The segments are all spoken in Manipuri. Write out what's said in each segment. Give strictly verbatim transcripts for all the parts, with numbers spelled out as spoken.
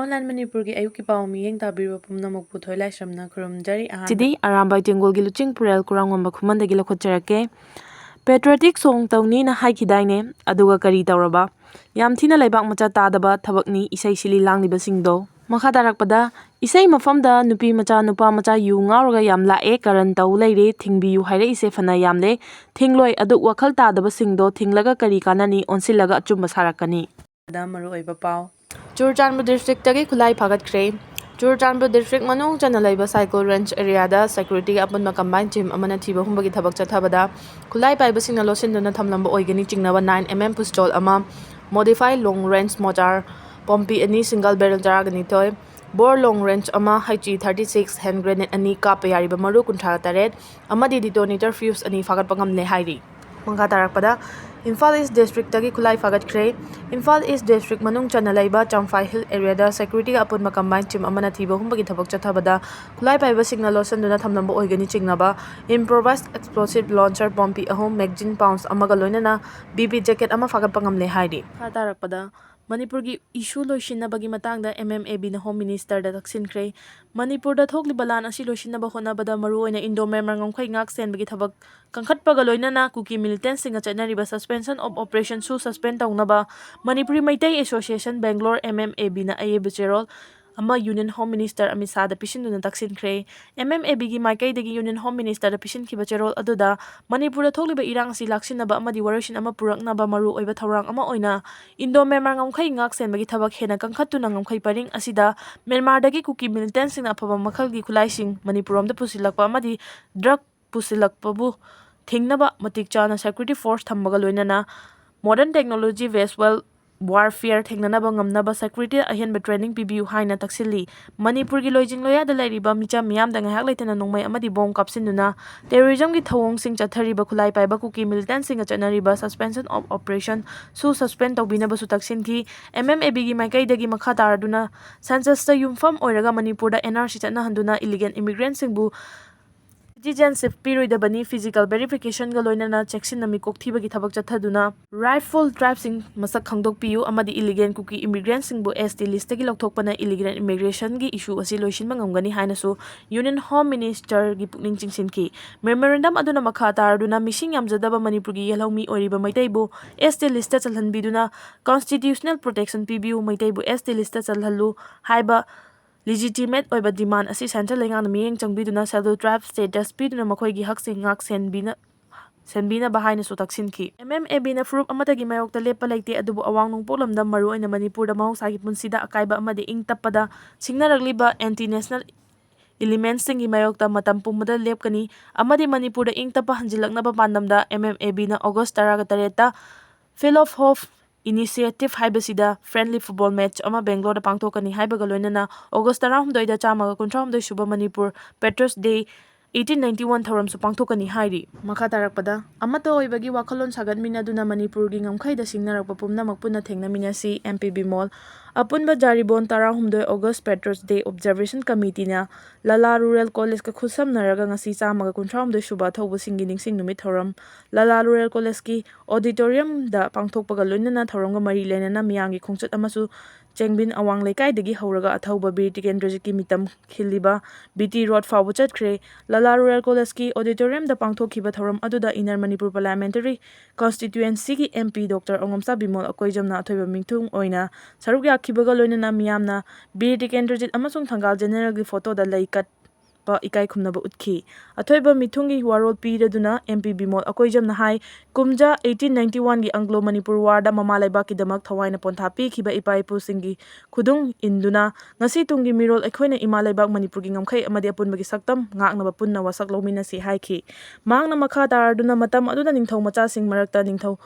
Online ꯃꯅꯤꯄꯨꯔꯒꯤ ꯑꯌꯨꯛꯀꯤ ꯄꯥꯎ ꯃꯤꯠꯌꯦꯡ ꯇꯥꯕꯤꯔꯤꯕ ꯄꯨꯝꯅꯃꯛꯄꯨ ꯊꯣꯏꯂꯥꯏꯁ꯭ꯔꯝꯅ ꯈꯨꯔꯨꯝꯖꯔꯤ꯫ ꯑꯍꯥꯟꯕ ꯁꯤꯗꯤ ꯑꯔꯥꯝꯕꯥꯏ ꯇꯦꯡꯒꯣꯜꯒꯤ ꯂꯨꯆꯤꯡ ꯄꯨꯔꯦꯜ ꯀꯨꯔꯥꯡꯉꯣꯝꯕ ꯈꯨꯃꯟꯗꯒꯤ ꯂꯧꯈꯠꯆꯔꯛꯀꯦ꯫ Patriotic song ꯇꯧꯅꯤꯅ ꯍꯥꯏꯈꯤꯗꯥꯏꯅꯦ? ꯑꯗꯨꯒ ꯀꯔꯤ ꯇꯧꯔꯕ? ꯌꯥꯝ ꯊꯤꯅ ꯂꯩꯕꯥꯛ ꯃꯆꯥ ꯇꯥꯗꯕ ꯊꯕꯛꯅꯤ ꯏꯁꯩ ꯁꯤꯂꯤ ꯂꯥꯡꯂꯤꯕꯁꯤꯡꯗꯣ꯫ ꯃꯈꯥ ꯇꯥꯔꯛꯄꯗ, ꯏꯁꯩ ꯃꯐꯝꯗ ꯅꯨꯄꯤ ꯃꯆꯥ ꯅꯨꯄꯥ ꯃꯆꯥ ꯌꯨ ꯉꯥꯎꯔꯒ ꯌꯥꯝ ꯂꯥꯛꯑꯦ, ꯀꯔꯟ ꯇꯧ ꯂꯩꯔꯦ, ꯊꯤꯡꯕꯤꯌꯨ ꯍꯥꯏꯔꯛꯏꯁꯦ ꯐꯅ ꯌꯥꯝꯂꯦ꯫ ꯊꯤꯡꯂꯣꯏ, ꯑꯗꯨꯛ ꯋꯥꯈꯜ ꯇꯥꯗꯕꯁꯤꯡꯗꯣ ꯊꯤꯡꯂꯒ ꯀꯔꯤ ꯀꯥꯟꯅꯅꯤ? ꯑꯣꯟꯁꯤꯜꯂꯒ ꯑꯆꯨꯝꯕ ꯁꯥꯔꯛꯀꯅꯤ꯫ ꯗ ꯃꯔꯨꯑꯣꯏꯕ ꯄꯥꯎ꯫ ꯆꯨꯔꯆꯥꯟꯄꯨꯔ ꯗꯤꯁꯇ꯭ꯔꯤꯛꯇꯒꯤ ꯈꯨꯠꯂꯥꯏ ꯐꯥꯒꯠꯈ꯭ꯔꯦ꯫ ꯆꯨꯔꯆꯥꯟꯄꯨꯔ ꯗꯤꯁꯇ꯭ꯔꯤꯛ ꯃꯅꯨꯡ ꯆꯟꯅ ꯂꯩꯕ ꯁꯥꯏꯀꯣꯜ ꯔꯦꯟꯖ ꯑꯦꯔꯤꯌꯥꯗ ꯁꯦꯀ꯭ꯌꯨꯔꯤꯇꯤꯒꯤ ꯑꯄꯨꯟꯕ ꯀꯝꯕꯥꯏꯟ ꯇꯤꯝ ꯑꯃꯅ ꯊꯤꯕ ꯍꯨꯝꯕꯒꯤ ꯊꯕꯛ ꯆꯠꯊꯕꯗ ꯈꯨꯠꯂꯥꯏ ꯄꯥꯏꯕꯁꯤꯡꯅ ꯂꯣꯠꯁꯤꯟꯗꯨꯅ ꯊꯝꯂꯝꯕ ꯑꯣꯏꯒꯅꯤ ꯆꯤꯡꯅꯕ nine M M pistol ꯑꯃ, modified long range mortar, Pompey ꯑꯅꯤ, single barrel ꯇꯔꯥꯒ ꯅꯤꯊꯣꯏ, bore long range ꯑꯃ, ꯍꯩꯆꯤ thirty six, hand grenade ꯑꯅꯤ, ꯀꯥꯞꯄ ꯌꯥꯔꯤꯕ ꯃꯔꯨ ꯀꯨꯟꯊ꯭ꯔꯥ ꯇꯔꯦꯠ ꯑꯃꯗꯤ detonator fuse ꯑꯅꯤ ꯐꯥꯒꯠꯄ ꯉꯝꯂꯦ ꯍꯥꯏꯔꯤ꯫ ꯃꯈꯥ ꯇꯥꯔꯛꯄꯗ, ꯏꯝꯐꯥꯜ ꯏꯁ ꯗꯤꯁꯇ꯭ꯔꯤꯛꯇꯒꯤ ꯈꯨꯠꯂꯥꯏ ꯐꯥꯒꯠꯈ꯭ꯔꯦ꯫ ꯏꯝꯐꯥꯜ ꯏꯁ ꯗꯤꯁꯇ꯭ꯔꯤꯛ ꯃꯅꯨꯡ ꯆꯟꯅ ꯂꯩꯕ ꯆꯝꯐꯥꯏ ꯍꯤꯜ ꯑꯦꯔꯤꯌꯥꯗ ꯁꯦꯀ꯭ꯌꯨꯔꯤꯇꯤꯒ ꯑꯄꯨꯟꯕ ꯀꯝꯕꯥꯏꯟ ꯇꯤꯝ ꯑꯃꯅ ꯊꯤꯕ ꯍꯨꯝꯕꯒꯤ ꯊꯕꯛ ꯆꯠꯊꯕꯗ ꯈꯨꯠꯂꯥꯏ ꯄꯥꯏꯕꯁꯤꯡꯅ ꯂꯣꯠꯁꯤꯟꯗꯨꯅ ꯊꯝꯂꯝꯕ ꯑꯣꯏꯒꯅꯤ ꯆꯤꯡꯅꯕ improvised explosive launcher ꯄꯣꯝꯄꯤ ꯑꯍꯨꯝ, magazine pouch ꯑꯃꯒ ꯂꯣꯏꯅꯅ B B jacket ꯑꯃ ꯐꯥꯒꯠꯄ ꯉꯝꯂꯦ ꯍꯥꯏꯔꯤ꯫ ꯃꯈꯥ ꯇꯥꯔꯛꯄꯗ, ꯃꯅꯤꯄꯨꯔꯒꯤ ꯏꯁꯨ ꯂꯣꯏꯁꯤꯟꯅꯕꯒꯤ ꯃꯇꯥꯡꯗ M M A Bꯅ ꯍꯣꯝ ꯃꯤꯅꯤꯁꯇꯔꯗ ꯇꯛꯁꯤꯟꯈ꯭ꯔꯦ꯫ ꯃꯅꯤꯄꯨꯔꯗ ꯊꯣꯛꯂꯤꯕ ꯂꯥꯟ ꯑꯁꯤ ꯂꯣꯏꯁꯤꯟꯅꯕ ꯍꯣꯠꯅꯕꯗ ꯃꯔꯨꯑꯣꯏꯅ ꯏꯟꯗꯣ ꯃ꯭ꯌꯥꯟꯃꯥꯔ ꯉꯝꯈꯩ ꯉꯥꯛ ꯁꯦꯟꯕꯒꯤ ꯊꯕꯛ ꯀꯟꯈꯠꯄꯒ ꯂꯣꯏꯅꯅ ꯀꯨꯀꯤ militantꯁꯤꯡꯒ ꯆꯠꯅꯔꯤꯕ suspension of operationꯁꯨ suspend ꯇꯧꯅꯕ Manipuri Meitei association Bangalore M M A Bꯅ ꯑꯏꯕ ꯆꯦꯔꯣꯜ ꯑꯃ Union Home Minister Amit ꯁꯥꯍꯗ ꯄꯤꯁꯤꯟꯗꯨꯅ ꯇꯛꯁꯤꯟꯈ꯭ꯔꯦ꯫ M M A Bꯒꯤ ꯃꯥꯏꯀꯩꯗꯒꯤ Union Home Ministerꯗ ꯄꯤꯁꯤꯟꯈꯤꯕ ꯆꯦꯔꯣꯜ ꯑꯗꯨꯗ ꯃꯅꯤꯄꯨꯔꯗ ꯊꯣꯛꯂꯤꯕ ꯏꯔꯥꯡ ꯑꯁꯤ ꯂꯥꯛꯁꯤꯟꯅꯕ ꯑꯃꯗꯤ ꯋꯥꯔꯣꯏꯁꯤꯟ ꯑꯃ ꯄꯨꯔꯛꯅꯕ ꯃꯔꯨꯑꯣꯏꯕ ꯊꯧꯔꯥꯡ ꯑꯃ ꯑꯣꯏꯅ ꯏꯟꯗꯣ ꯃ꯭ꯌꯥꯟꯃꯥꯔ ꯉꯝꯈꯩ ꯉꯥꯛ ꯁꯦꯟꯕꯒꯤ ꯊꯕꯛ ꯍꯦꯟꯅ ꯀꯟꯈꯠꯇꯨꯅ ꯉꯝꯈꯩ ꯄꯔꯤꯡ ꯑꯁꯤꯗ ꯃ꯭ꯌꯥꯟꯃꯥꯔꯗꯒꯤ ꯀꯨꯀꯤ militantꯁꯤꯡꯅ ꯑꯐꯕ ꯃꯈꯜꯒꯤ ꯈꯨꯠꯂꯥꯏꯁꯤꯡ ꯃꯅꯤꯄꯨꯔꯔꯣꯝꯗ ꯄꯨꯁꯤꯜꯂꯛꯄ ꯑꯃꯗꯤ drug ꯄꯨꯁꯤꯜꯂꯛꯄꯕꯨ ꯊꯤꯡꯅꯕ ꯃꯇꯤꯛ ꯆꯥꯅ security force ꯊꯝꯕꯒ ꯂꯣꯏꯅꯅ modern technology based warfare ꯊꯦꯡꯅꯅꯕ ꯉꯝꯅꯕ security ꯑꯍꯦꯟꯕ training ꯄꯤꯕꯤꯌꯨ ꯍꯥꯏꯅ ꯇꯛꯁꯤꯜꯂꯤ꯫ ꯃꯅꯤꯄꯨꯔꯒꯤ ꯂꯣꯏꯖꯤꯡ ꯂꯣꯌꯥꯗ ꯂꯩꯔꯤꯕ ꯃꯤꯆꯝ ꯃꯤꯌꯥꯝꯗ ꯉꯥꯏꯍꯥꯛ ꯂꯩꯇꯅ ꯅꯣꯡꯃꯩ ꯑꯃꯗꯤ bomb ꯀꯥꯞꯁꯤꯟꯗꯨꯅ terrorismꯒꯤ ꯊꯧꯑꯣꯡꯁꯤꯡ ꯆꯠꯊꯔꯤꯕ ꯈꯨꯠꯂꯥꯏ ꯄꯥꯏꯕ ꯀꯨꯀꯤ militantꯁꯤꯡꯒ ꯆꯠꯅꯔꯤꯕ suspension of operationꯁꯨ suspend ꯇꯧꯕꯤꯅꯕꯁꯨ ꯇꯛꯁꯤꯟꯈꯤ꯫ M M A Bꯒꯤ ꯃꯥꯏꯀꯩꯗꯒꯤ ꯃꯈꯥ ꯇꯥꯔꯗꯨꯅ censusꯇ ꯌꯨꯝꯐꯝ ꯑꯣꯏꯔꯒ ꯃꯅꯤꯄꯨꯔꯗ N R C ꯆꯠꯅꯍꯟꯗꯨꯅ illegal immigrantꯁꯤꯡꯕꯨ citizenship ꯄꯤꯔꯣꯏꯗꯕꯅꯤ꯫ Physical verificationꯒ ꯂꯣꯏꯅꯅ ꯆꯦꯛꯁꯤꯟꯅ ꯃꯤꯀꯣꯛ ꯊꯤꯕꯒꯤ ꯊꯕꯛ ꯆꯠꯊꯗꯨꯅ rightful tribeꯁꯤꯡ ꯃꯁꯛ ꯈꯪꯗꯣꯛꯄꯤꯌꯨ ꯑꯃꯗꯤ illegal Kuki immigrantꯁꯤꯡꯕꯨ S T listꯇꯒꯤ ꯂꯧꯊꯣꯛꯄꯅ illegal immigrationꯒꯤ issue ꯑꯁꯤ ꯂꯣꯏꯁꯤꯟꯕ ꯉꯝꯒꯅꯤ ꯍꯥꯏꯅꯁꯨ Union Home Ministerꯒꯤ ꯄꯨꯛꯅꯤꯡ ꯆꯤꯡꯁꯤꯟꯈꯤ꯫ Memorandum ꯑꯗꯨꯅ ꯃꯈꯥ ꯇꯥꯔꯗꯨꯅ ꯃꯤꯁꯤꯡ ꯌꯥꯝꯖꯗꯕ ꯃꯅꯤꯄꯨꯔꯒꯤ ꯌꯦꯜꯍꯧꯃꯤ ꯑꯣꯏꯔꯤꯕ ꯃꯩꯇꯩꯕꯨ S T listꯇ ꯆꯜꯍꯟꯕꯤꯗꯨꯅ constitutional protection ꯄꯤꯕꯤꯌꯨ, ꯃꯩꯇꯩꯕꯨ S T listꯇ ꯆꯜꯍꯜꯂꯨ ꯍꯥꯏꯕ legitimate ꯑꯣꯏꯕ demand ꯑꯁꯤ central ꯂꯩꯉꯥꯛꯅ ꯃꯤꯠꯌꯦꯡ ꯆꯪꯕꯤꯗꯨꯅ Scheduled Tribe status ꯄꯤꯗꯨꯅ ꯃꯈꯣꯏꯒꯤ ꯍꯛꯁꯤꯡ ꯉꯥꯛ ꯁꯦꯟꯕꯤꯅ-, ꯁꯦꯟꯕꯤꯅꯕ ꯍꯥꯏꯅꯁꯨ ꯇꯛꯁꯤꯟꯈꯤ꯫ M M A Bꯅ ꯐꯨꯔꯨꯞ ꯑꯃꯠꯇꯒꯤ ꯃꯥꯌꯣꯛꯇ ꯂꯦꯞꯄ ꯂꯩꯇꯦ, ꯑꯗꯨꯕꯨ ꯑꯋꯥꯡ ꯅꯣꯡꯄꯣꯛ ꯂꯝꯗꯝ, ꯃꯔꯨꯑꯣꯏꯅ ꯃꯅꯤꯄꯨꯔꯗ ꯃꯍꯧꯁꯥꯒꯤ ꯄꯨꯟꯁꯤꯗ ꯑꯀꯥꯏꯕ ꯑꯃꯗꯤ ꯏꯪ ꯇꯞꯄꯗ ꯁꯤꯡꯅꯔꯛꯂꯤꯕ anti national elementsꯁꯤꯡꯒꯤ ꯃꯥꯌꯣꯛꯇ ꯃꯇꯝ ꯄꯨꯝꯕꯗ ꯂꯦꯞꯀꯅꯤ ꯑꯃꯗꯤ ꯃꯅꯤꯄꯨꯔꯗ ꯏꯪ ꯇꯞꯄ ꯍꯟꯖꯤꯜꯂꯛꯅꯕ ꯄꯥꯟꯗꯝꯗ M M A Bꯅ August ꯇꯔꯥꯒ ꯇꯔꯦꯠꯇ Field of Hope Initiative ꯍꯥꯏꯕꯁꯤꯗ friendly football match ꯑꯃ ꯕꯦꯡꯒ꯭ꯂꯣꯔꯗ ꯄꯥꯡꯊꯣꯛꯀꯅꯤ ꯍꯥꯏꯕꯒ ꯂꯣꯏꯅꯅ August ꯇꯔꯥꯍꯨꯝꯗꯣꯏꯗ ꯆꯥꯝꯃꯒ ꯀꯨꯟꯊ꯭ꯔꯥꯍꯨꯝꯗꯣꯏ ꯁꯨꯕ Manipur Patriots Day eighteen ninety one ꯊꯧꯔꯝꯁꯨ ꯄꯥꯡꯊꯣꯛꯀꯅꯤ ꯍꯥꯏꯔꯤ꯫ ꯃꯈꯥ ꯇꯥꯔꯛꯄꯗ, ꯑꯃꯠꯇ ꯑꯣꯏꯕꯒꯤ ꯋꯥꯈꯜꯂꯣꯟ ꯁꯥꯒꯠꯃꯤꯟꯅꯗꯨꯅ ꯃꯅꯤꯄꯨꯔꯒꯤ ꯉꯝꯈꯩꯗ ꯁꯤꯡꯅꯔꯛꯄ ꯄꯨꯝꯅꯃꯛ ꯄꯨꯟꯅ ꯊꯦꯡꯅꯃꯤꯟꯅꯁꯤ, M P ꯕꯤꯃꯣꯜ꯫ ꯑꯄꯨꯟꯕ ꯖꯥꯔꯤꯕꯣꯟ ꯇꯔꯥꯍꯨꯝꯗꯣꯏ August Patriots Day Observation Committeeꯅ ꯂꯂꯥ Rural Collegeꯀ ꯈꯨꯠꯁꯝꯅꯔꯒ ꯉꯁꯤ ꯆꯥꯝꯃꯒ ꯀꯨꯟꯊ꯭ꯔꯥꯍꯨꯝꯗꯣꯏ ꯁꯨꯕ ꯑꯊꯧꯕꯁꯤꯡꯒꯤ ꯅꯤꯡꯁꯤꯡ ꯅꯨꯃꯤꯠ ꯊꯧꯔꯝ ꯂꯂꯥ Rural Collegeꯀꯤ auditoriumꯗ ꯄꯥꯡꯊꯣꯛꯄꯒ ꯂꯣꯏꯅꯅ ꯊꯧꯔꯝꯒ ꯃꯔꯤ ꯂꯩꯅꯅ ꯃꯤꯌꯥꯝꯒꯤ ꯈꯣꯡꯆꯠ ꯑꯃꯁꯨ ꯆꯦꯡꯕꯤꯟ ꯑꯋꯥꯡ ꯂꯩꯀꯥꯏꯗꯒꯤ ꯍꯧꯔꯒ ꯑꯊꯧꯕ ꯕꯤꯔ ꯇꯤꯀꯦꯟꯗ꯭ꯔꯖꯤꯠꯀꯤ ꯃꯤꯇꯝ ꯈꯤꯜꯂꯤꯕ B T Road ꯐꯥꯎꯕ ꯆꯠꯈ꯭ꯔꯦ꯫ ꯂꯂꯥ Rural Collegeꯀꯤ auditoriumꯗ ꯄꯥꯡꯊꯣꯛꯈꯤꯕ ꯊꯧꯔꯝ ꯑꯗꯨꯗ Inner Manipur Parliamentary Constituencyꯒꯤ M P Doctor ꯑꯉꯣꯝꯆꯥ Bimol ꯑꯀꯣꯏꯖꯝꯅ ꯑꯊꯣꯏꯕ ꯃꯤꯊꯨꯡ ꯑꯣꯏꯅ ꯁꯔꯨꯛ ꯌꯥꯈꯤꯕꯒ ꯂꯣꯏꯅꯅ ꯃꯤꯌꯥꯝꯅ ꯕꯤꯔ ꯇꯤꯀꯦꯟꯗ꯭ꯔꯖꯤꯠ ꯑꯃꯁꯨꯡ ꯊꯪꯒꯥꯜ Generalꯒꯤ photoꯗ ꯂꯩ ꯀꯠꯄ ꯏꯀꯥꯏ ꯈꯨꯝꯅꯕ ꯎꯠꯈꯤ꯫ ꯑꯊꯣꯏꯕ ꯃꯤꯊꯨꯡꯒꯤ ꯋꯥꯔꯣꯜ ꯄꯤꯔꯗꯨꯅ M P ꯕꯤꯃꯣꯜ ꯑꯀꯣꯏꯖꯝꯅ ꯍꯥꯏ, ꯀꯨꯝꯖꯥ eighteen ninety oneꯒꯤ Anglo Manipur Warꯗ ꯃꯃꯥ ꯂꯩꯕꯥꯛꯀꯤꯗꯃꯛ ꯊꯋꯥꯏꯅ ꯄꯣꯟꯊꯥ ꯄꯤꯈꯤꯕ ꯏꯄꯥ ꯏꯄꯨꯁꯤꯡꯒꯤ ꯈꯨꯗꯨꯡ ꯏꯟꯗꯨꯅ ꯉꯁꯤ ꯇꯨꯡꯒꯤ ꯃꯤꯔꯣꯜ ꯑꯩꯈꯣꯏꯅ ꯏꯃꯥ ꯂꯩꯕꯥꯛ ꯃꯅꯤꯄꯨꯔꯒꯤ ꯉꯝꯈꯩ ꯑꯃꯗꯤ ꯑꯄꯨꯟꯕꯒꯤ ꯁꯛꯇꯝ ꯉꯥꯛꯅꯕ ꯄꯨꯟꯅ ꯋꯥꯁꯛ ꯂꯧꯃꯤꯟꯅꯁꯤ ꯍꯥꯏꯈꯤ꯫ ꯃꯍꯥꯛꯅ ꯃꯈꯥ ꯇꯥꯔꯗꯨꯅ ꯃꯇꯝ ꯑꯗꯨꯗ ꯅꯤꯡꯊꯧ ꯃꯆꯥꯁꯤꯡ ꯃꯔꯛꯇ ꯅꯤꯡꯊꯧ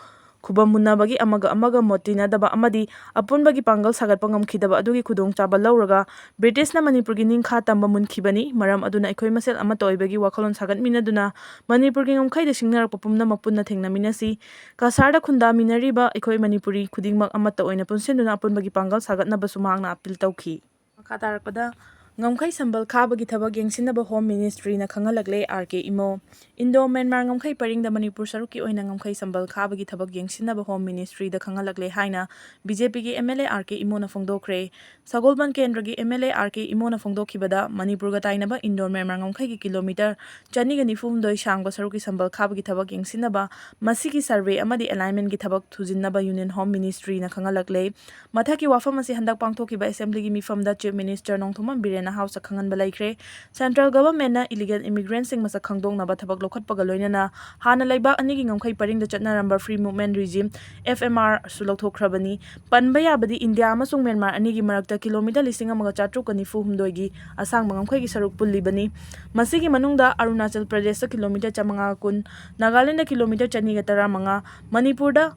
ꯈꯨꯕꯝ ꯃꯨꯟꯅꯕꯒꯤ ꯑꯃꯒ ꯑꯃꯒ ꯃꯣꯠ ꯇꯤꯟꯅꯗꯕ ꯑꯃꯗꯤ ꯑꯄꯨꯟꯕꯒꯤ ꯄꯥꯡꯒꯜ ꯁꯥꯒꯠꯄ ꯉꯝꯈꯤꯗꯕ ꯑꯗꯨꯒꯤ ꯈꯨꯗꯣꯡꯆꯥꯕ ꯂꯧꯔꯒ ꯕ꯭ꯔꯤꯇꯤꯁꯅ ꯃꯅꯤꯄꯨꯔꯒꯤ ꯅꯤꯡꯈꯥ ꯇꯝꯕ ꯃꯨꯟꯈꯤꯕꯅꯤ꯫ ꯃꯔꯝ ꯑꯗꯨꯅ ꯑꯩꯈꯣꯏ ꯃꯁꯦꯜ ꯑꯃꯠꯇ ꯑꯣꯏꯕꯒꯤ ꯋꯥꯈꯜꯂꯣꯟ ꯁꯥꯒꯠꯃꯤꯟꯅꯗꯨꯅ ꯃꯅꯤꯄꯨꯔꯒꯤ ꯉꯝꯈꯩꯗ ꯁꯤꯡꯅꯔꯛꯄ ꯄꯨꯝꯅꯃꯛ ꯄꯨꯟꯅ ꯊꯦꯡꯅꯃꯤꯟꯅꯁꯤ꯫ ꯀꯁꯥꯔꯗ ꯈꯨꯟꯗꯥꯃꯤꯟꯅꯔꯤꯕ ꯑꯩꯈꯣꯏ ꯃꯅꯤꯄꯨꯔꯤ ꯈꯨꯗꯤꯡꯃꯛ ꯑꯃꯠꯇ ꯑꯣꯏꯅ ꯄꯨꯟꯁꯤꯟꯗꯨꯅ ꯑꯄꯨꯟꯕꯒꯤ ꯄꯥꯡꯒꯜ ꯁꯥꯒꯠꯅꯕꯁꯨ ꯃꯍꯥꯛꯅ ꯑꯥꯄꯤꯜ ꯇꯧꯈꯤ꯫ ꯃꯈꯥ ꯇꯥꯔꯛꯄꯗ, ꯉꯝꯈꯩ ꯁꯝꯕꯜ ꯈꯥꯕꯒꯤ ꯊꯕꯛ ꯌꯦꯡꯁꯤꯟꯅꯕ Home Ministryꯅ ꯈꯪꯍꯜꯂꯛꯂꯦ꯫ ꯑꯥꯔ ꯀꯦ ꯏꯃꯣ꯫ ꯏꯟꯗꯣ ꯃ꯭ꯌꯥꯟꯃꯥꯔ ꯉꯝꯈꯩ ꯄꯔꯤꯡꯗ ꯃꯅꯤꯄꯨꯔ ꯁꯔꯨꯛꯀꯤ ꯑꯣꯏꯅ ꯉꯝꯈꯩ ꯁꯝꯕꯜ ꯈꯥꯕꯒꯤ ꯊꯕꯛ ꯌꯦꯡꯁꯤꯟꯅꯕ Home Ministryꯗ ꯈꯪꯍꯜꯂꯛꯂꯦ ꯍꯥꯏꯅ ꯕꯤ ꯖꯦ ꯄꯤꯒꯤ M L A R K ꯏꯃꯣꯅ ꯐꯣꯡꯗꯣꯛꯈ꯭ꯔꯦ꯫ ꯁꯒꯣꯜꯕꯟ ꯀꯦꯟꯗ꯭ꯔꯒꯤ M L A R K ꯏꯃꯣꯅ ꯐꯣꯡꯗꯣꯛꯈꯤꯕꯗ, ꯃꯅꯤꯄꯨꯔꯒ ꯇꯥꯏꯅꯕ ꯏꯟꯗꯣ ꯃ꯭ꯌꯥꯟꯃꯥꯔ ꯉꯝꯈꯩꯒꯤ ꯀꯤꯂꯣꯃꯤꯇꯔ ꯆꯅꯤꯒ ꯅꯤꯐꯨ ꯍꯨꯝꯗꯣꯏ ꯁꯥꯡꯕ ꯁꯔꯨꯛꯀꯤ ꯁꯝꯕꯜ ꯈꯥꯕꯒꯤ ꯊꯕꯛ ꯌꯦꯡꯁꯤꯟꯅꯕ, ꯃꯁꯤꯒꯤ survey ꯑꯃꯗꯤ alignmentꯀꯤ ꯊꯕꯛ ꯊꯨꯖꯤꯟꯅꯕ Union Home Ministryꯅ ꯈꯪꯍꯜꯂꯛꯂꯦ꯫ ꯃꯊꯛꯀꯤ ꯋꯥꯐꯝ ꯑꯁꯤ ꯍꯟꯗꯛ ꯄꯥꯡꯊꯣꯛꯈꯤꯕ Assemblyꯒꯤ ꯃꯤꯐꯝꯗ Chief Minister ꯅꯣꯡꯊꯣꯝꯕꯝ ꯕꯤꯔꯦꯟꯅ Houseꯇ ꯈꯪꯍꯟꯕ ꯂꯩꯈ꯭ꯔꯦ꯫ Central Governmentꯅ illegal immigrantꯁꯤꯡ ꯃꯁꯛ ꯈꯪꯗꯣꯛꯅꯕ ꯊꯕꯛ ꯂꯧꯈꯠꯄꯒ ꯂꯣꯏꯅꯅ ꯍꯥꯟꯅ ꯂꯩꯕꯥꯛ ꯑꯅꯤꯒꯤ ꯉꯝꯈꯩ ꯄꯔꯤꯡꯗ ꯆꯠꯅꯔꯝꯕ Free Movement Regime, F M Rꯁꯨ ꯂꯧꯊꯣꯛꯈ꯭ꯔꯕꯅꯤ꯫ ꯄꯟꯕ ꯌꯥꯕꯗꯤ, ꯏꯟꯗꯤꯌꯥ ꯑꯃꯁꯨꯡ ꯃ꯭ꯌꯥꯟꯃꯥꯔ ꯑꯅꯤꯒꯤ ꯃꯔꯛꯇ ꯀꯤꯂꯣꯃꯤꯇꯔ ꯂꯤꯁꯤꯡ ꯑꯃꯒ ꯆꯥꯇ꯭ꯔꯨꯛꯀ ꯅꯤꯐꯨ ꯍꯨꯝꯗꯣꯏꯒꯤ ꯑꯁꯥꯡꯕ ꯉꯝꯈꯩꯒꯤ ꯁꯔꯨꯛ ꯄꯨꯜꯂꯤꯕꯅꯤ꯫ ꯃꯁꯤꯒꯤ ꯃꯅꯨꯡꯗ ꯑꯔꯨꯅꯥꯆꯜ ꯄ꯭ꯔꯗꯦꯁꯇ ꯀꯤꯂꯣꯃꯤꯇꯔ ꯆꯥꯃꯉꯥ ꯀꯨꯟ, ꯅꯥꯒꯥꯂꯦꯟꯗ ꯀꯤꯂꯣꯃꯤꯇꯔ ꯆꯅꯤꯒ ꯇꯔꯥꯃꯉꯥ, ꯃꯅꯤꯄꯨꯔꯗ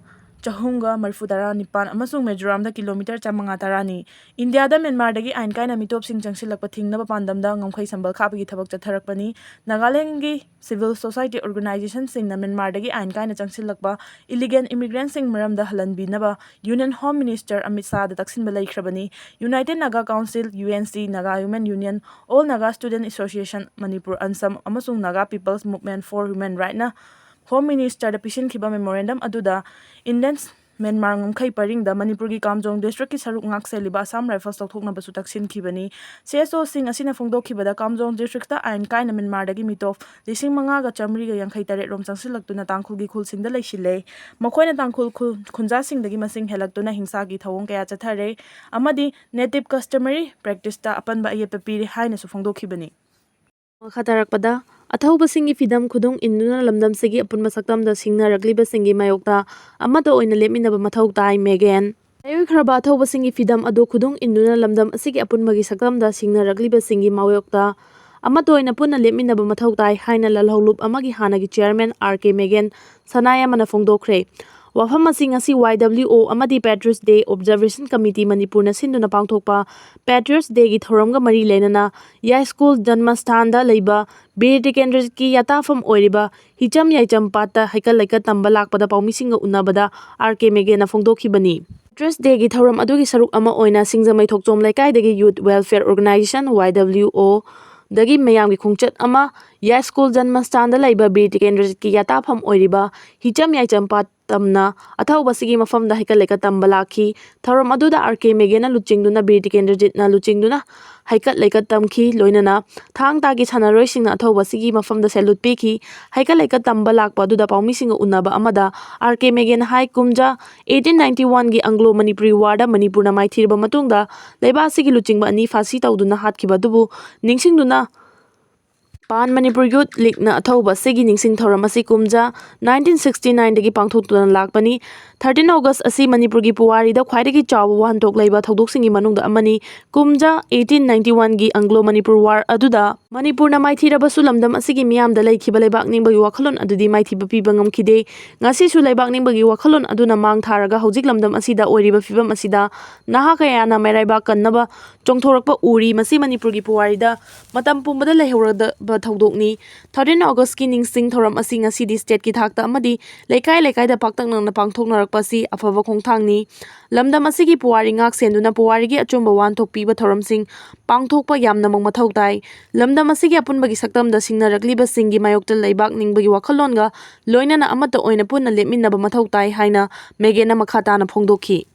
ꯆꯍꯨꯝꯒ ꯃꯔꯤꯐꯨ ꯇꯔꯥ ꯅꯤꯄꯥꯟ ꯑꯃꯁꯨꯡ ꯃꯤꯖꯣꯔꯥꯝꯗ ꯀꯤꯂꯣꯃꯤꯇꯔ ꯆꯥꯃꯉꯥ ꯇꯔꯥꯅꯤ꯫ ꯏꯟꯗꯤꯌꯥꯗ ꯃ꯭ꯌꯥꯟꯃꯥꯔꯗꯒꯤ ꯑꯥꯏꯟ ꯀꯥꯏꯅ ꯃꯤꯇꯣꯞꯁꯤꯡ ꯆꯪꯁꯤꯜꯂꯛꯄ ꯊꯤꯡꯅꯕ ꯄꯥꯟꯗꯝꯗ ꯉꯝꯈꯩ ꯁꯝꯕꯜ ꯈꯥꯕꯒꯤ ꯊꯕꯛ ꯆꯠꯊꯔꯛꯄꯅꯤ꯫ ꯅꯥꯒꯥꯂꯦꯟꯒꯤ civil society organizationꯁꯤꯡꯅ ꯃ꯭ꯌꯥꯟꯃꯥꯔꯗꯒꯤ ꯑꯥꯏꯟ ꯀꯥꯏꯅ ꯆꯪꯁꯤꯜꯂꯛꯄ illegal immigrantꯁꯤꯡ ꯃꯔꯝꯗ ꯍꯜꯍꯟꯕꯤꯅꯕ Union Home Minister ꯑꯃꯤꯠ ꯁꯥꯍꯗ ꯇꯛꯁꯤꯟꯕ ꯂꯩꯈ꯭ꯔꯕꯅꯤ꯫ United Naga Council, U N C, Naga Women Union, All Naga Student Association, Manipur, ANSAM ꯑꯃꯁꯨꯡ Naga People's Movement for Human Rightꯅ Home Ministerꯗ ꯄꯤꯁꯤꯟꯈꯤꯕ memorandum ꯑꯗꯨꯗ Indians ꯃ꯭ꯌꯥꯟꯃꯥꯔ ꯉꯝꯈꯩ ꯄꯔꯤꯡꯗ ꯃꯅꯤꯄꯨꯔꯒꯤ ꯀꯥꯝꯖꯣꯡ districtꯀꯤ ꯁꯔꯨꯛ ꯉꯥꯛ ꯁꯦꯜꯂꯤꯕ Assam Rifles ꯂꯧꯊꯣꯛꯅꯕꯁꯨ ꯇꯛꯁꯤꯟꯈꯤꯕꯅꯤ꯫ C S Oꯁꯤꯡ ꯑꯁꯤꯅ ꯐꯣꯡꯗꯣꯛꯈꯤꯕꯗ, ꯀꯥꯝꯖꯣꯡ districtꯇ ꯑꯥꯏꯟ ꯀꯥꯏꯅ ꯃ꯭ꯌꯥꯟꯃꯥꯔꯗꯒꯤ ꯃꯤꯇꯣꯞ ꯂꯤꯁꯤꯡ ꯃꯉꯥꯒ ꯆꯥꯃꯔꯤꯒ ꯌꯥꯡꯈꯩ ꯇꯔꯦꯠ ꯔꯣꯝ ꯆꯪꯁꯤꯜꯂꯛꯇꯨꯅ ꯇꯥꯡꯈꯨꯜꯒꯤ ꯈꯨꯜꯁꯤꯡꯗ ꯂꯩꯁꯤꯜꯂꯦ꯫ ꯃꯈꯣꯏꯅ ꯇꯥꯡꯈꯨꯜ ꯈꯨꯜ ꯈꯨꯟꯖꯥꯁꯤꯡꯗꯒꯤ ꯃꯁꯤꯡ ꯍꯦꯜꯂꯛꯇꯨꯅ ꯍꯤꯡꯁꯥꯒꯤ ꯊꯧꯑꯣꯡ ꯀꯌꯥ ꯆꯠꯊꯔꯦ ꯑꯃꯗꯤ native customary practiceꯇ ꯑꯄꯟꯕ ꯑꯌꯦꯠꯄ ꯄꯤꯔꯦ ꯍꯥꯏꯅꯁꯨ ꯐꯣꯡꯗꯣꯛꯈꯤꯕꯅꯤ꯫ ꯃꯈꯥ ꯇꯥꯔꯛꯄꯗ, ꯑꯊꯧꯕꯁꯤꯡꯒꯤ ꯐꯤꯗꯝ ꯈꯨꯗꯨꯡ ꯏꯟꯗꯨꯅ ꯂꯝꯗꯝꯁꯤꯒꯤ ꯑꯄꯨꯟꯕ ꯁꯛꯇꯝꯗ ꯁꯤꯡꯅꯔꯛꯂꯤꯕꯁꯤꯡꯒꯤ ꯃꯥꯌꯣꯛꯇ ꯑꯃꯠꯇ ꯑꯣꯏꯅ ꯂꯦꯞꯃꯤꯟꯅꯕ ꯃꯊꯧ ꯇꯥꯏ, ꯃꯦꯒꯦꯟ꯫ ꯃꯤꯑꯣꯏꯈ꯭ꯔꯕ ꯑꯊꯧꯕꯁꯤꯡꯒꯤ ꯐꯤꯗꯝ ꯑꯗꯨ ꯈꯨꯗꯨꯡ ꯏꯟꯗꯨꯅ ꯂꯝꯗꯝ ꯑꯁꯤꯒꯤ ꯑꯄꯨꯟꯕꯒꯤ ꯁꯛꯇꯝꯗ ꯁꯤꯡꯅꯔꯛꯂꯤꯕꯁꯤꯡꯒꯤ ꯃꯥꯌꯣꯛꯇ ꯑꯃꯠꯇ ꯑꯣꯏꯅ ꯄꯨꯟꯅ ꯂꯦꯞꯃꯤꯟꯅꯕ ꯃꯊꯧ ꯇꯥꯏ ꯍꯥꯏꯅ ꯂꯥꯜꯍꯧꯂꯨꯞ ꯑꯃꯒꯤ ꯍꯥꯟꯅꯒꯤ chairman R K ꯃꯦꯒꯦꯟ ꯁꯅꯥꯌꯥꯝꯕꯅ ꯐꯣꯡꯗꯣꯛꯈ꯭ꯔꯦ꯫ ꯋꯥꯐꯝ ꯑꯁꯤ ꯉꯁꯤ Y W O ꯑꯃꯗꯤ Patriots Day Observation Committee ꯃꯅꯤꯄꯨꯔꯅ ꯁꯤꯟꯗꯨꯅ ꯄꯥꯡꯊꯣꯛꯄ Patriots Dayꯒꯤ ꯊꯧꯔꯝꯒ ꯃꯔꯤ ꯂꯩꯅꯅ ꯌꯥꯏꯁ꯭ꯀꯨꯜ ꯖꯟꯃꯁꯊꯥꯟꯗ ꯂꯩꯕ ꯕꯤꯔ ꯇꯤꯀꯦꯟꯗ꯭ꯔꯖꯤꯠꯀꯤ ꯌꯥꯇꯥꯐꯝ ꯑꯣꯏꯔꯤꯕ ꯍꯤꯆꯝ ꯌꯥꯏꯆꯝ ꯄꯥꯠꯇ ꯍꯩꯀꯠ ꯂꯩꯀꯠ ꯇꯝꯕ ꯂꯥꯛꯄꯗ ꯄꯥꯎꯃꯤꯁꯤꯡꯒ ꯎꯅꯕꯗ R K ꯃꯦꯒꯦꯟꯅ ꯐꯣꯡꯗꯣꯛꯈꯤꯕꯅꯤ꯫ Teachers Dayꯒꯤ ꯊꯧꯔꯝ ꯑꯗꯨꯒꯤ ꯁꯔꯨꯛ ꯑꯃ ꯑꯣꯏꯅ ꯁꯤꯡꯖꯃꯩ ꯊꯣꯛꯆꯣꯝ ꯂꯩꯀꯥꯏꯗꯒꯤ Youth Welfare Organization, Y W O, ꯗꯒꯤ ꯃꯌꯥꯝꯒꯤ ꯈꯣꯡꯆꯠ ꯑꯃ ꯌꯥꯏꯁ꯭ꯀꯨꯜ ꯖꯟꯃꯁꯊꯥꯟꯗ ꯂꯩꯕ ꯕꯤꯔ ꯇꯤꯀꯦꯟꯗ꯭ꯔꯖꯤꯠꯀꯤ ꯌꯥꯇꯥꯐꯝ ꯑꯣꯏꯔꯤꯕ ꯍꯤꯆꯝ ꯌꯥꯏꯆꯝ ꯄꯥꯠ ꯇꯝꯅ ꯑꯊꯧꯕ ꯑꯁꯤꯒꯤ ꯃꯐꯝꯗ ꯍꯩꯀꯠ ꯂꯩꯀꯠ ꯇꯝꯕ ꯂꯥꯛꯈꯤ꯫ ꯊꯧꯔꯝ ꯑꯗꯨꯗ R K ꯃꯦꯒꯦꯅ ꯂꯨꯆꯤꯡꯗꯨꯅ ꯕꯤꯔ ꯇꯤꯀꯦꯟꯗ꯭ꯔꯖꯤꯠꯅ ꯂꯨꯆꯤꯡꯗꯨꯅ ꯍꯩꯀꯠ ꯂꯩꯀꯠ ꯇꯝꯈꯤ꯫ ꯂꯣꯏꯅꯅ ꯊꯥꯡ ꯇꯥꯒꯤ ꯁꯥꯟꯅꯔꯣꯏꯁꯤꯡꯅ ꯑꯊꯧꯕ ꯑꯁꯤꯒꯤ ꯃꯐꯝꯗ salute ꯄꯤꯈꯤ꯫ ꯍꯩꯀꯠ ꯂꯩꯀꯠ ꯇꯝꯕ ꯂꯥꯛꯄ ꯑꯗꯨꯗ ꯄꯥꯎꯃꯤꯁꯤꯡꯒ ꯎꯅꯕ ꯑꯃꯗ R K ꯃꯦꯒꯦꯅ ꯍꯥꯏ, ꯀꯨꯝꯖꯥ eighteen ninety oneꯒꯤ Anglo Manipuri Warꯗ ꯃꯅꯤꯄꯨꯔꯅ ꯃꯥꯏꯊꯤꯔꯕ ꯃꯇꯨꯡꯗ ꯂꯩꯕꯥꯛ ꯑꯁꯤꯒꯤ ꯂꯨꯆꯤꯡꯕ ꯑꯅꯤ ꯐꯥꯁꯤ ꯇꯧꯗꯨꯅ ꯍꯥꯠꯈꯤꯕ ꯑꯗꯨꯕꯨ ꯅꯤꯡꯁꯤꯡꯗꯨꯅ Pan Manipur Youth Leagueꯅ ꯑꯊꯧꯕ ꯑꯁꯤꯒꯤ ꯅꯤꯡꯁꯤꯡ ꯊꯧꯔꯝ ꯑꯁꯤ ꯀꯨꯝꯖꯥ nineteen sixty nineꯗꯒꯤ ꯄꯥꯡꯊꯣꯛꯇꯨꯅ ꯂꯥꯛꯄꯅꯤ꯫ Thirteen August ꯑꯁꯤ ꯃꯅꯤꯄꯨꯔꯒꯤ ꯄꯨꯋꯥꯔꯤꯗ ꯈ꯭ꯋꯥꯏꯗꯒꯤ ꯆꯥꯎꯕ ꯋꯥꯍꯟꯊꯣꯛ ꯂꯩꯕ ꯊꯧꯗꯣꯛꯁꯤꯡꯒꯤ ꯃꯅꯨꯡꯗ ꯑꯃꯅꯤ꯫ ꯀꯨꯝꯖꯥ eighteen ninety oneꯒꯤ Anglo Manipur War ꯑꯗꯨꯗ ꯃꯅꯤꯄꯨꯔꯅ ꯃꯥꯏꯊꯤꯔꯕꯁꯨ ꯂꯝꯗꯝ ꯑꯁꯤꯒꯤ ꯃꯤꯌꯥꯝꯗ ꯂꯩꯈꯤꯕ ꯂꯩꯕꯥꯛ ꯅꯤꯡꯕꯒꯤ ꯋꯥꯈꯜꯂꯣꯟ ꯑꯗꯨꯗꯤ ꯃꯥꯏꯊꯤꯕ ꯄꯤꯕ ꯉꯝꯈꯤꯗꯦ꯫ ꯉꯁꯤꯁꯨ ꯂꯩꯕꯥꯛ ꯅꯤꯡꯕꯒꯤ ꯋꯥꯈꯜꯂꯣꯟ ꯑꯗꯨꯅ ꯃꯥꯡ ꯊꯥꯔꯒ ꯍꯧꯖꯤꯛ ꯂꯝꯗꯝ ꯑꯁꯤꯗ ꯑꯣꯏꯔꯤꯕ ꯐꯤꯕꯝ ꯑꯁꯤꯗ ꯅꯍꯥ ꯀꯌꯥꯅ ꯃꯩꯔꯥꯏꯕꯥꯛ ꯀꯟꯅꯕ ꯆꯣꯡꯊꯣꯔꯛꯄ ꯎꯔꯤ꯫ ꯃꯁꯤ ꯃꯅꯤꯄꯨꯔꯒꯤ ꯄꯨꯋꯥꯔꯤꯗ ꯃꯇꯝ ꯄꯨꯝꯕꯗ ꯂꯩꯍꯧꯔꯗꯕ ꯊꯧꯗꯣꯛꯅꯤ꯫ Thirteen Augustꯀꯤ ꯅꯤꯡꯁꯤꯡ ꯊꯧꯔꯝ ꯑꯁꯤ ꯉꯁꯤꯗꯤ stateꯀꯤ ꯊꯥꯛꯇ ꯑꯃꯗꯤ ꯂꯩꯀꯥꯏ ꯂꯩꯀꯥꯏꯗ ꯄꯥꯛꯇꯛꯅꯅ ꯄꯥꯡꯊꯣꯛꯅꯔꯛꯄ ꯑꯁꯤ ꯑꯐꯕ ꯈꯣꯡꯊꯥꯡꯅꯤ꯫ ꯂꯝꯗꯝ ꯑꯁꯤꯒꯤ ꯄꯨꯋꯥꯔꯤ ꯉꯥꯛ ꯁꯦꯟꯗꯨꯅ ꯄꯨꯋꯥꯔꯤꯒꯤ ꯑꯆꯨꯝꯕ ꯋꯥꯍꯟꯊꯣꯛ ꯄꯤꯕ ꯊꯧꯔꯝꯁꯤꯡ ꯄꯥꯡꯊꯣꯛꯄ ꯌꯥꯝꯅꯃꯛ ꯃꯊꯧ ꯇꯥꯏ꯫ ꯂꯝꯗꯝ ꯑꯁꯤꯒꯤ ꯑꯄꯨꯟꯕꯒꯤ ꯁꯛꯇꯝꯗ ꯁꯤꯡꯅꯔꯛꯂꯤꯕꯁꯤꯡꯒꯤ ꯃꯥꯌꯣꯛꯇ ꯂꯩꯕꯥꯛ ꯅꯤꯡꯕꯒꯤ ꯋꯥꯈꯜꯂꯣꯟꯒ ꯂꯣꯏꯅꯅ ꯑꯃꯠꯇ ꯑꯣꯏꯅ ꯄꯨꯟꯅ ꯂꯦꯞꯃꯤꯟꯅꯕ ꯃꯊꯧ ꯇꯥꯏ ꯍꯥꯏꯅ ꯃꯦꯒꯦꯅ ꯃꯈꯥ ꯇꯥꯅ ꯐꯣꯡꯗꯣꯛꯈꯤ꯫